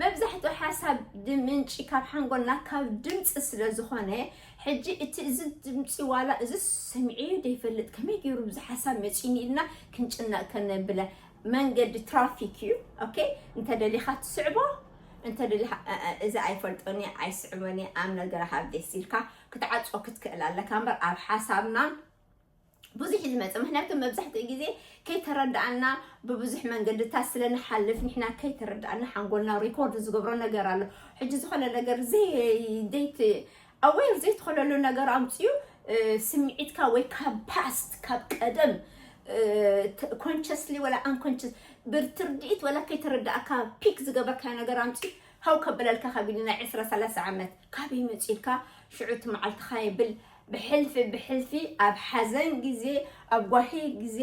መብዛሕትኡ ሓሳብ ድምንጪ ካብ ሓንጎልና ካብ ድምፂ ስለ ዝኾነ ሕጂ እቲ እዚ ድምፂ ዋላ እዚ ሰሚዐዮ ዘይፈልጥ ከመይ ገይሩ ብዙ ሓሳብ መፂኒ ኢልና ክንጭነቅ ከነብለ መንገዲ ትራፊክ እዩ። ኦኬ እንተደሊኻ ትስዕቦ እንተደሊኻ እዚ ኣይፈልጦኒ ኣይስዕቦኒ ኣብ ነገር ሃብ ደስ ኢልካ ክትዓፅኦ ክትክእል ኣለካ እምበር ኣብ ሓሳብና ብዙሕ እዩ ዝመፅእ። ምክንያቱ መብዛሕትኡ ግዜ ከይተረዳኣና ብብዙሕ መንገድታት ስለንሓልፍ ንሕና ከይተረዳኣና ሓንጎልና ሪኮርድ ዝገብሮ ነገር ኣሎ። ሕጂ ዝኾነ ነገር ዘይደይት ኣዌር ዘይትኸለሉ ነገር ኣምፅኡ ስምዒትካ ወይ ካብ ፓስት ካብ ቀደም ኮንሽስሊ ወላ ኣንኮንሽስ ብትርድኢት ወላ ከይተረዳእካ ፒክ ዝገበርካዮ ነገር ኣምፅኡ ሃው ከበለልካ ካብ ኢሉ ናይ ዕስራ ሰላሳ ዓመት ካበይ መፂኡ ኢልካ ሽዑ እቲ መዓልትኻ የብል ብሕልፊ ብሕልፊ ኣብ ሓዘን ግዜ ኣብ ጓሂ ግዜ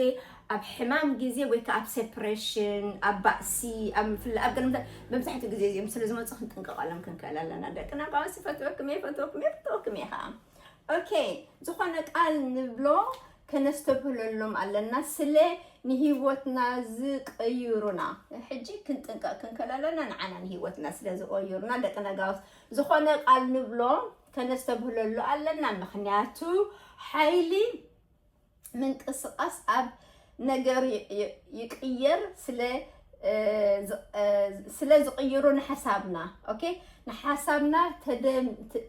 ኣብ ሕማም ግዜ ወይ ከዓ ኣብ ሴፕሬሽን ኣብ ባእሲ ኣብ ምፍላ ኣብ ገለ መብዛሕትኡ ግዜ እዚኦም ስለ ዝመፁ ክንጥንቀቐሎም ክንክእል ኣለና። ደቅና ቃወስ ይፈትወኩም እየ ይፈትወኩም እየ ይፈትወኩም እየ ከዓ ኦኬ ዝኾነ ቃል ንብሎ ከነስተብህለሎም ኣለና ስለ ንህይወትና ዝቀይሩና። ሕጂ ክንጥንቀቕ ክንክእል ኣለና ንዓና ንህይወትና ስለ ዝቀይሩና ደቂ ነጋውስ ዝኾነ ቃል ንብሎ ከነስተብህለሉ ኣለና። ምክንያቱ ሓይሊ ምንቅስቃስ ኣብ ነገር ይቅየር ስለ ስለ ዝቅይሩ ንሓሳብና ኦኬ ንሓሳብና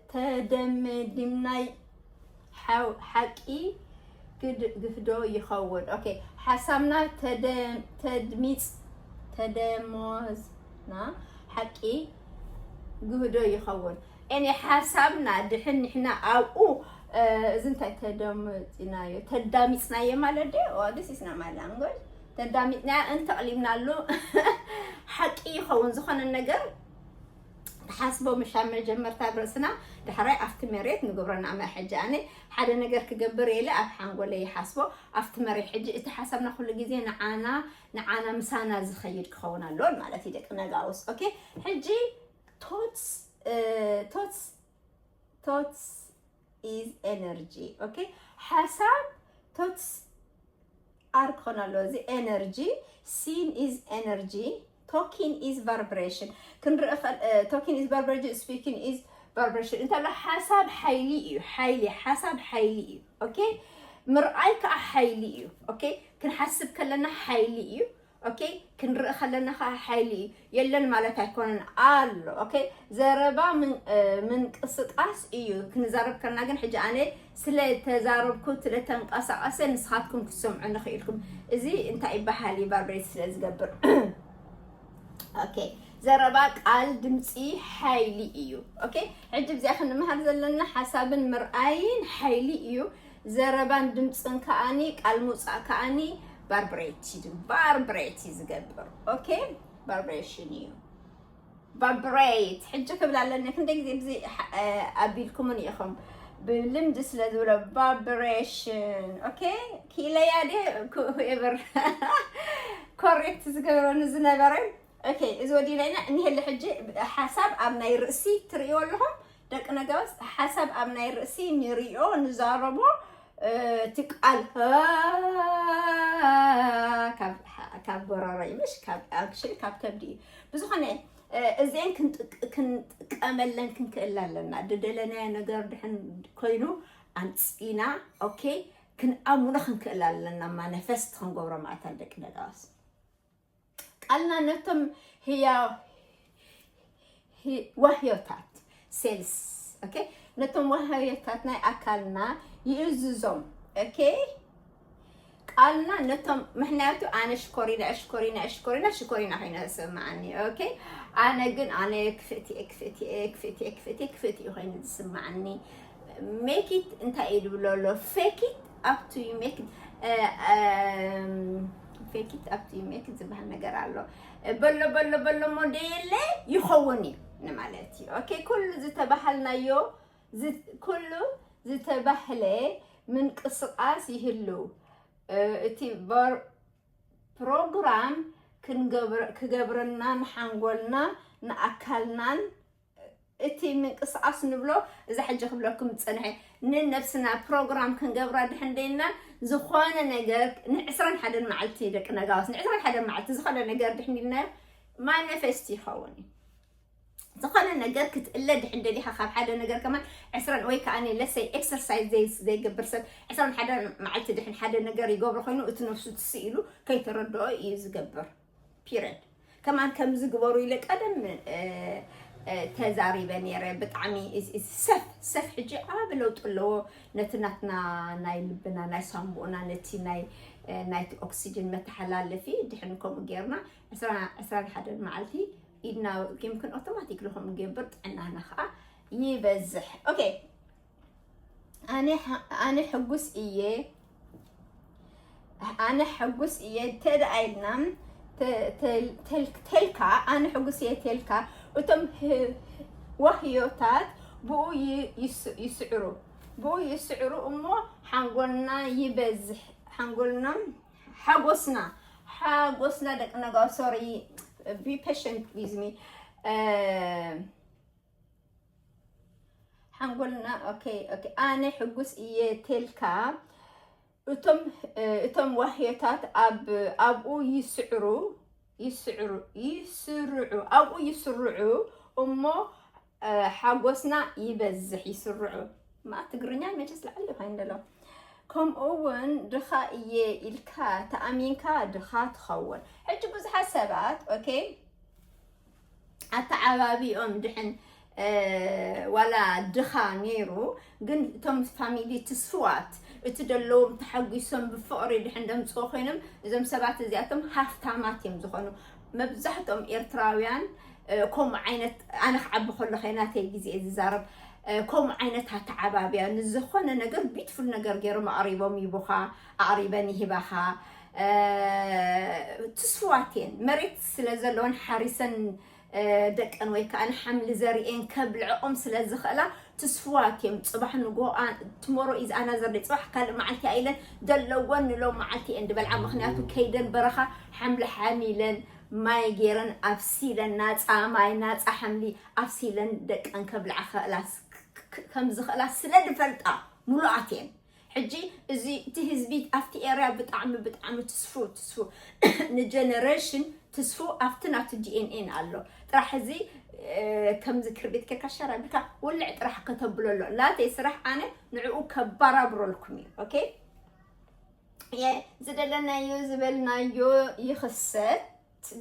ተደምድምናይ ሓቂ ግህዶ ይኸውን። ኦኬ ሓሳብና ተድሚፅ ተደሞዝና ሓቂ ግህዶ ይኸውን። እኔ ሓሳብና ድሕን ንሕና ኣብኡ እዚ እንታይ ተደምፅናዮ ተዳሚፅናዮ ማለት ድ this is not my language ተዳሚፅና እንተቕሊብናሉ ሓቂ ይኸውን ዝኾነ ነገር ተሓስቦ ምሻ መጀመርታ ኣብ ርእስና ዳሕራይ ኣብቲ መሬት ንገብሮ ንኣመ ሕጂ ኣነ ሓደ ነገር ክገብር የለ ኣብ ሓንጎለ ይሓስቦ ኣብቲ መሬት ሕጂ እቲ ሓሳብና ኩሉ ግዜ ንዓና ንዓና ምሳና ዝኸይድ ክኸውን ኣለዎን ማለት እዩ ደቂ ነጋውስ ኦኬ ሕጂ ቶትስ ቶትስ ቶትስ ኢዝ ኤነርጂ ኦኬ ሓሳብ ቶትስ ኣር ክኾን ኣለዎ እዚ ኤነርጂ ሲን ኢዝ ኤነርጂ ቶኪን ኢዝ ቫርብሬሽን ክንርኢ talking is vibration speaking is vibration እንተሎ ሓሳብ ሓይሊ እዩ ሓይሊ ሓሳብ ሓይሊ እዩ ኦኬ ምርኣይ ከዓ ሓይሊ እዩ ኦኬ ክንሓስብ ከለና ሓይሊ እዩ ኦኬ ክንርኢ ከለና ከዓ ሓይሊ እዩ የለን ማለት ኣይኮነን ኣሎ ኦኬ ዘረባ ምንቅስቃስ እዩ ክንዛረብ ከለና ግን ሕጂ ኣነ ስለ ተዛረብኩ ስለ ተንቀሳቀሰ ንስኻትኩም ክትሰምዑ ንኽኢልኩም እዚ እንታይ ይበሃል ቫይብሬት ስለ ዝገብር ኦኬ ዘረባ ቃል ድምፂ ሓይሊ እዩ ኦኬ ሕጂ ብዚኣ ክንመሃር ዘለና ሓሳብን ምርኣይን ሓይሊ እዩ ዘረባን ድምፅን ከዓኒ ቃል ምውፃእ ከዓኒ ቫይብሬት እዩ ቫይብሬት እዩ ዝገብር ኦኬ ቫይብሬሽን እዩ ቫይብሬት ሕጂ ክብል ኣለኒ ክንደ ግዜ ብዚ ኣቢልኩምን ኢኹም ብልምዲ ስለ ዝብሎ ቫይብሬሽን ኦኬ ክኢለያ ደ whoever ኮሬክት ዝገብረኒ ዝነበረ ኦኬ፣ እዚ ወዲና ኢና። እኒሀለ ሕጂ ሓሳብ ኣብ ናይ ርእሲ ትርእይዎ ኣለኹም ደቂ ነጋውስ። ሓሳብ ኣብ ናይ ርእሲ ንርእዮ፣ ንዛረቦ። እቲ ቃል ካብ ጎረሮ እዩ፣ ምሽ ካብ ኣክሽን ካብ ከብዲ እዩ። ብዝኾነ እዚአን ክንጥቀመለን ክንክእል ኣለና። ድደለናዮ ነገር ድሕን ኮይኑ ኣምፂና፣ ኦኬ፣ ክንኣምኖ ክንክእል ኣለና። ማነፈስት ክንገብሮ ማእታን ደቂ ነጋውስ። ቃልና ነቶም ህያው ዋህዮታት፣ ሴልስ፣ ኦኬ፣ ነቶም ዋህዮታት ናይ ኣካልና ይእዝዞም። ኦኬ፣ ቃልና ነቶም፣ ምክንያቱ ኣነ ሽኮሪና ሽኮሪና ሽኮሪና ሽኮሪና ኮይና ዝስምዓኒ። ኦኬ፣ ኣነ ግን ኣነ ክፍእቲ ክፍእቲ ክፍእቲ ክፍእቲ ክፍእቲ ኮይኑ ዝስምዓኒ። ሜኪት እንታይ እዩ ዝብሎ ኣሎ? ፌኪት ኣብቱ ሜኪት፣ ፌኪት ኣብቱ ሜኪት ዝበሃል ነገር ኣሎ። በሎ በሎ በሎ ሞዴለ ይኸውን እዩ ንማለት እዩ። ኦኬ፣ ኩሉ ዝተባሃልናዮ፣ ኩሉ ዝተባህለ ምንቅስቃስ ይህልው። እቲ ፕሮግራም ክገብረና ንሓንጎልና ንኣካልናን እቲ ምንቅስቃስ ንብሎ፣ እዛ ሕጂ ክብለኩም ዝጸንሐ፣ ንነብስና ፕሮግራም ክንገብራ ድሕን ደይና፣ ዝኾነ ነገር ንዕስራን ሓደን መዓልቲ፣ ደቂ ነጋውስ፣ ንዕስራን ሓደን መዓልቲ ዝኾነ ነገር ድሕን ኢልና ማኒፌስት ይኸውን እዩ። ዝኾነ ነገር ክትእለ ድሕን ደሊኻ ካብ ሓደ ነገር ከማን ዕስራን ወይ ከዓ ለሰይ ኤክሰርሳይዝ ዘይገብር ሰብ ዕስራን ሓደን መዓልቲ ድሕን ሓደ ነገር ይገብሮ ኮይኑ እቲ ነፍሱ ትስኢሉ ከይተረድኦ እዩ ዝገብር። ፒረድ ከማን ከምዚ ግበሩ ኢለ ቀደም ተዛሪበ ነይረ። ብጣዕሚ ሰፍ ሰፍ ሕጂ ዓቢ ለውጢ ኣለዎ። ነቲ ናትና ናይ ልብና ናይ ሳምቡእና ነቲ ናይ ናይቲ ኦክሲጅን መተሓላለፊ ድሕን ከምኡ ጌርና ዕስራን ሓደን መዓልቲ ኢድና ኪምክን ኦቶማቲክ ለኹም ገብር ጥዕናና ከዓ ይበዝሕ። ኦኬ፣ ኣነ ኣነ ሕጉስ እየ። ኣነ ሕጉስ እየ ተደኣ ኢልና ተልካ፣ ኣነ ሕጉስ እየ ተልካ፣ እቶም ዋህዮታት ብኡ ይስዕሩ፣ ብኡ ይስዕሩ እሞ ሓንጎልና ይበዝሕ፣ ሓንጎልና ሓጎስና ሓጎስና ደቂ ነጋው ሶሪ be patient with me ሓንጎልና ኦኬ ኦኬ ኣነ ሕጉስ እየ ቴልካ እቶም እቶም ዋህዮታት ኣብ ኣብኡ ይስዕሩ ይስዕሩ ይስርዑ ኣብኡ ይስርዑ እሞ ሓጎስና ይበዝሕ ይስርዑ። ማ ትግርኛ መቸስ ላዕሊ ይኾይን ደሎ ከምኡ እውን ድኻ እየ ኢልካ ተኣሚንካ ድኻ ትኸውን። ሕጂ ብዙሓት ሰባት ኦኬ ኣተዓባቢኦም ድሕን ዋላ ድኻ ነይሩ ግን እቶም ፋሚሊ ትስፍዋት እቲ ደለዎም ተሓጒሶም ብፍቕሪ ድሕን ደምፅኦ ኮይኖም እዞም ሰባት እዚኣቶም ሃፍታማት እዮም ዝኾኑ። መብዛሕትኦም ኤርትራውያን ከምኡ ዓይነት ኣነ ክዓቢ ከሎ ከ ናተይ ግዜ ዝዛረብ ከምኡ ዓይነት ኣተዓባብያ ንዝኾነ ነገር ቢትፉል ነገር ገይሮም ኣቕሪቦም ይቡኻ ኣቕሪበን ይህባኻ ትስፍዋት እየን መሬት ስለ ዘለወን ሓሪሰን ደቀን ወይ ከዓ ንሓምሊ ዘርእን ከብልዕኦም ስለ ዝኽእላ ትስፍዋት እዮም ፅባሕ ንጎ ትሞሮ ኢዝ ኣናዘር ደይ ፅባሕ ካልእ መዓልቲ ኢለን ዘለወን ንሎም መዓልቲ እየን ዝበልዓ ምክንያቱ ከይደን በረኻ ሓምሊ ሓሚለን ማይ ገይረን ኣብሲለን ናፃ ማይ ናፃ ሓምሊ ኣብሲለን ደቀን ከብልዓ ክኽእላ ከም ዝኽእላ ስለ ዝፈልጣ ሙሉኣት እየን ሕጂ እዚ እቲ ህዝቢ ኣብቲ ኤርያ ብጣዕሚ ብጣዕሚ ትስፉ ትስፉ ንጀነሬሽን ትስፉ ኣብቲ ናቱ ዲኤንኤን ኣሎ ጥራሕ እዚ ከምዚ ክርቢት ኬካ ሻር ኣቢልካ ውልዕ ጥራሕ ከተብሎ ኣሎ ናተይ ስራሕ ኣነ ንዕኡ ከባራብረልኩም እዩ ኦኬ ዝደለናዮ ዝበልናዮ ይኽሰት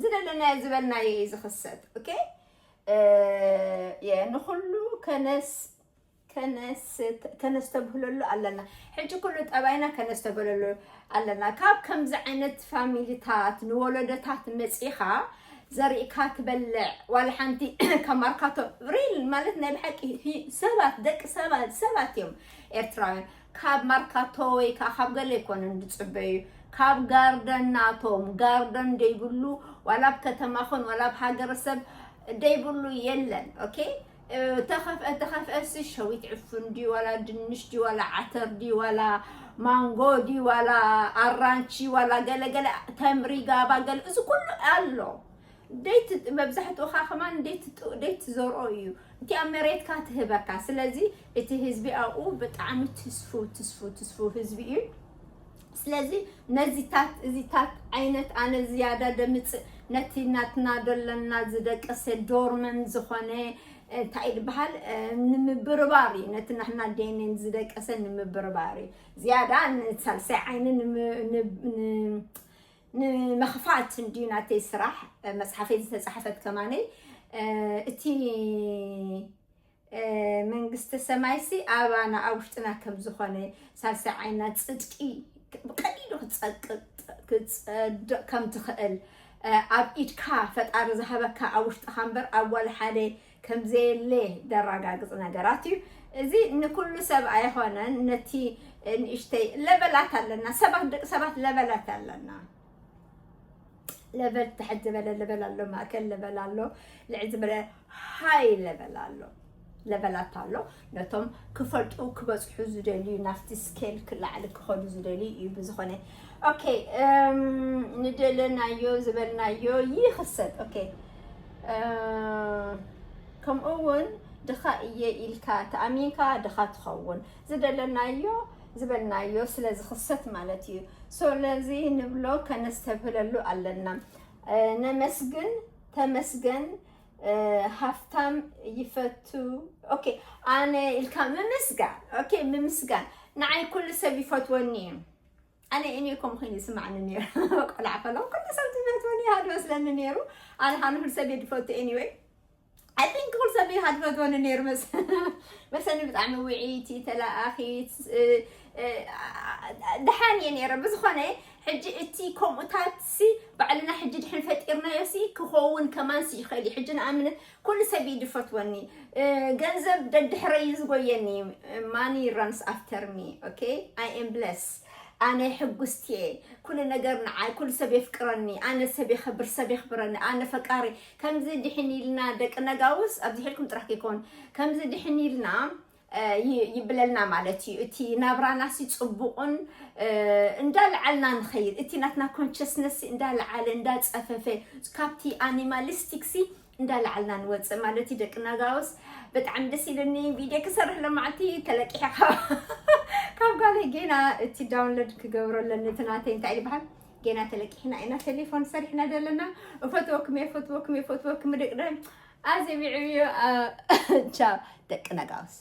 ዝደለናዮ ዝበልናዮ እዩ ዝኽሰት ኦኬ ንኩሉ ከነስ ከነስተብህለሉ ኣለና ሕጂ ኩሉ ጠባይና ከነስተብህለሉ ኣለና ካብ ከምዚ ዓይነት ፋሚሊታት ንወለዶታት መፂኻ ዘርእካ ትበልዕ ዋላ ሓንቲ ካብ ማርካቶ ሪል ማለት ናይ ብሓቂ ሰባት ደቂ ሰባት ሰባት እዮም ኤርትራውያን ካብ ማርካቶ ወይ ከዓ ካብ ገለ ኣይኮነን ዝፅበዩ ካብ ጋርደን ናቶም ጋርደን ደይብሉ ዋላ ኣብ ከተማ ኾን ዋላ ኣብ ሃገረሰብ ደይብሉ የለን ኦኬ ተኸፍአ ተኸፍአ ሲ ሸዊት ዕፉን ድዩ ዋላ ድንሽ ድዩ ዋላ ዓተር ድዩ ዋላ ማንጎ ድዩ ዋላ ኣራንቺ ዋላ ገለገለ ተምሪ ጋባ ገለ እዚ ኩሉ ኣሎ ደይት መብዛሕትኡ ካ ከማን ደይትዘርኦ እዩ። እቲ ኣብ መሬትካ ትህበካ። ስለዚ እቲ ህዝቢ ኣብኡ ብጣዕሚ ትስፉ ትስፉ ትስፉ ህዝቢ እዩ። ስለዚ ነዚታት እዚታት ዓይነት ኣነ ዝያዳ ደምፅእ ነቲ ናትና ዶለና ዝደቀሰ ዶርመን ዝኾነ እንታይ ዝበሃል ንምብርባር እዩ። ነቲ ናትና ዴንን ዝደቀሰ ንምብርባር እዩ። ዝያዳ ንሳልሳይ ዓይኒ ንምኽፋት እንድዩ ናተይ ስራሕ። መፅሓፈይ ዝተፃሕፈት ከማነይ እቲ መንግስተ ሰማይሲ ኣባና ኣብ ውሽጥና ከም ዝኾነ ሳልሳይ ዓይና ፅድቂ ብቀሊሉ ክፀድቅ ከም ትኽእል ኣብ ኢድካ ፈጣሪ ዝሃበካ ኣብ ውሽጥካ እምበር ኣብ ዋላ ሓደ ከም ዘየለ ደረጋግፅ ነገራት እዩ። እዚ ንኩሉ ሰብ ኣይኾነን። ነቲ ንእሽተይ ለበላት ኣለና ሰባት፣ ደቂ ሰባት ለበላት ኣለና። ለበል ትሕት ዝበለ ለበል ኣሎ፣ ማእከል ለበል ኣሎ፣ ልዕል ዝበለ ሃይ ለበል ኣሎ። ለበላት ኣሎ። ነቶም ክፈልጡ ክበፅሑ ዝደልዩ ናብቲ ስኬል ክላዕሊ ክኸዱ ዝደልዩ እዩ። ብዝኾነ ኦኬ፣ ንደለናዮ ዝበልናዮ ይኽሰት። ኦኬ፣ ከምኡ እውን ድኻ እየ ኢልካ ተኣሚንካ ድኻ ትኸውን። ዝደለናዮ ዝበልናዮ ስለ ዝኽሰት ማለት እዩ። ስለዚ ንብሎ ከነስተብህለሉ ኣለና። ነመስግን፣ ተመስገን። ሃፍታም ይፈቱ። ኦኬ፣ ኣነ ኢልካ ምምስጋን። ኦኬ፣ ምምስጋን። ንዓይ ኩሉ ሰብ ይፈትወኒ እዩ። ኣነ እኔ ከምኡ ኮይኑ ይስማዕኒ ነይሩ። ቆልዓ ከለኹ ኩሉ ሰብ ዝፈትወኒ ይሃድመ ስለኒ ነይሩ። ኣነ ኻን ኩሉ ሰብ እየ ዝፈቱ። Anyway፣ I think ኩሉ ሰብ ይሃድመ ትወኒ ነይሩ መስ-፣ መሰኒ ብጣዕሚ ውዒይቲ፣ ተላኣኺት፣ እ፣ እ፣ ደሓን እየ ነይረ። ብዝኾነ፣ ሕጂ እቲ ከምኡታት ሲ ባዕልና ሕጂ ድሕን ፈጢርናዮ ሲ ክኸውን ከማን ሲ ይኽእል እዩ። ሕጂ ንኣብነት ኩሉ ሰብ እዩ ዝፈትወኒ። እ፣ ገንዘብ ደድሕረይ እዩ ዝጎየኒ። Money runs after me, okay? I am blessed። ኣነ ሕጉስቲ እየ። ኩሉ ነገር ንዓይ፣ ኩሉ ሰብ የፍቅረኒ። ኣነ ሰብ የኸብር፣ ሰብ የኽብረኒ። ኣነ ፈቃሪ። ከምዚ ድሕን ኢልና ደቂ ነጋውስ፣ ኣብዚ ሒድኩም ጥራሕ ከይኮን፣ ከምዚ ድሕን ኢልና፣ እ፣ ይ-፣ ይብለልና ማለት እዩ። እቲ ናብራና ሲ ጽቡቕን፣ እ፣ እንዳለዓልና ንኸይድ። እቲ ናትና ኮንሸስነስ እንዳለዓለ፣ እንዳጸፈፈ፣ ካብቲ ኣኒማሊስቲክ ሲ እንዳለዓልና ንወፅእ ማለት እዩ። ደቂ ነጋውስ ብጣዕሚ ደስ ኢሉኒ። ቪድዮ ክሰርሕ ሎማዕቲ ተለቂሐ ካብ፣ ካብ ጓለይ ጌና እቲ ዳውንሎድ ክገብሮ ኣለኒ። እቲ ናተይ እንታይ ይበሃል? ጌና ተለቂሕና ኢና፣ ቴሌፎን ሰሪሕና ዘለና። እፈትወኩም እየ፣ እፈትወኩም እየ፣ እፈትወኩም ደቂ ደም። ኣዝየ ብዕብዩ፣ አ፣ ቻው ደቂ ነጋውስ።